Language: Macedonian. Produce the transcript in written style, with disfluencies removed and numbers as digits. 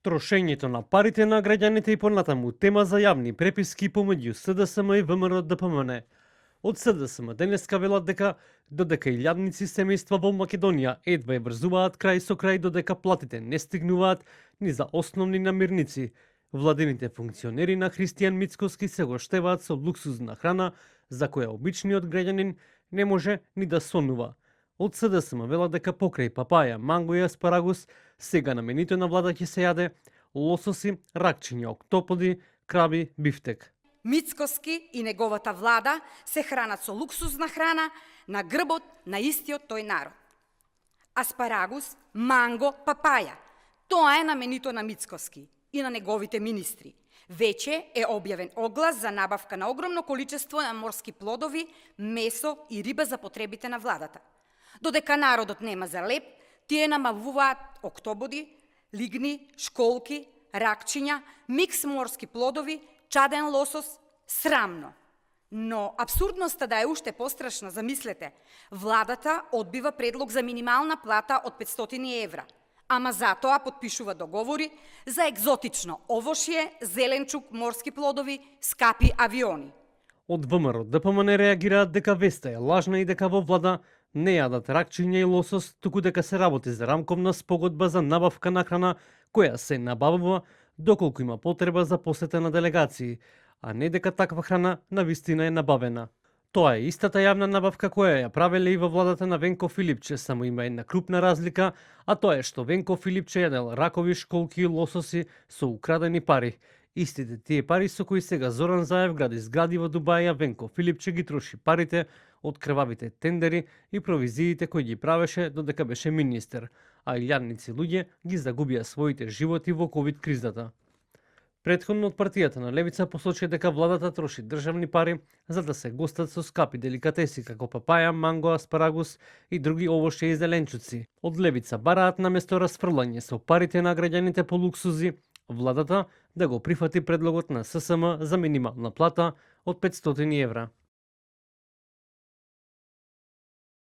Трошењето на парите на граѓаните и понатаму тема за јавни преписки помеѓу СДСМ и ВМРО-ДПМН. Од СДСМ денеска велат дека додека илјадници семејства во Македонија едва ја врзуваат крај со крај, додека платите не стигнуваат ни за основни намирници, владините функционери на Христијан Мицкоски се го штеваат со луксузна храна за која обичниот граѓанин не може ни да сонува. Од СДСМ велат дека покрај папаја, манго и аспарагус, сега на менито на влада ќе се јаде лососи, ракчиња, октоподи, краби, бифтек. Мицкоски и неговата влада се хранат со луксузна храна на грбот на истиот тој народ. Аспарагус, манго, папаја. Тоа е на менито на Мицкоски и на неговите министри. Веќе е објавен оглас за набавка на огромно количество на морски плодови, месо и риба за потребите на владата. Додека народот нема за леп, тие намалуваат октободи, лигни, школки, ракчиња, микс морски плодови, чаден лосос, срамно. Но абсурдноста да е уште пострашна, замислете, владата одбива предлог за минимална плата од 500 евра, ама затоа подпишува договори за екзотично овошје, зеленчук, морски плодови, скапи авиони. Од ВМРО-ДПМН реагираат дека веста е лажна и дека во влада не јадат ракчиња и лосос, туку дека се работи за рамковна спогодба за набавка на храна која се набавува доколку има потреба за посета на делегации, а не дека таква храна навистина е набавена. Тоа е истата јавна набавка која ја правеле и во владата на Венко Филипче, само има една крупна разлика, а тоа е што Венко Филипче јадел ракови, школки и лососи со украдени пари. Истите тие пари со кои сега Зоран Заев гради згради во Дубај, а Венко Филипче ги троши парите од крвавите тендери и провизиите кои ги правеше додека беше министер, а илјадници луѓе ги загубија своите животи во ковид кризата. Претходно од партијата на Левица посочи дека владата троши државни пари за да се гостат со скапи деликатеси како папаја, манго, аспарагус и други овошје и зеленчуци. Од Левица бараат наместо расфрлање со парите на граѓаните по луксузи, владата да го прифати предлогот на ССМ за минимална плата од 500 евра.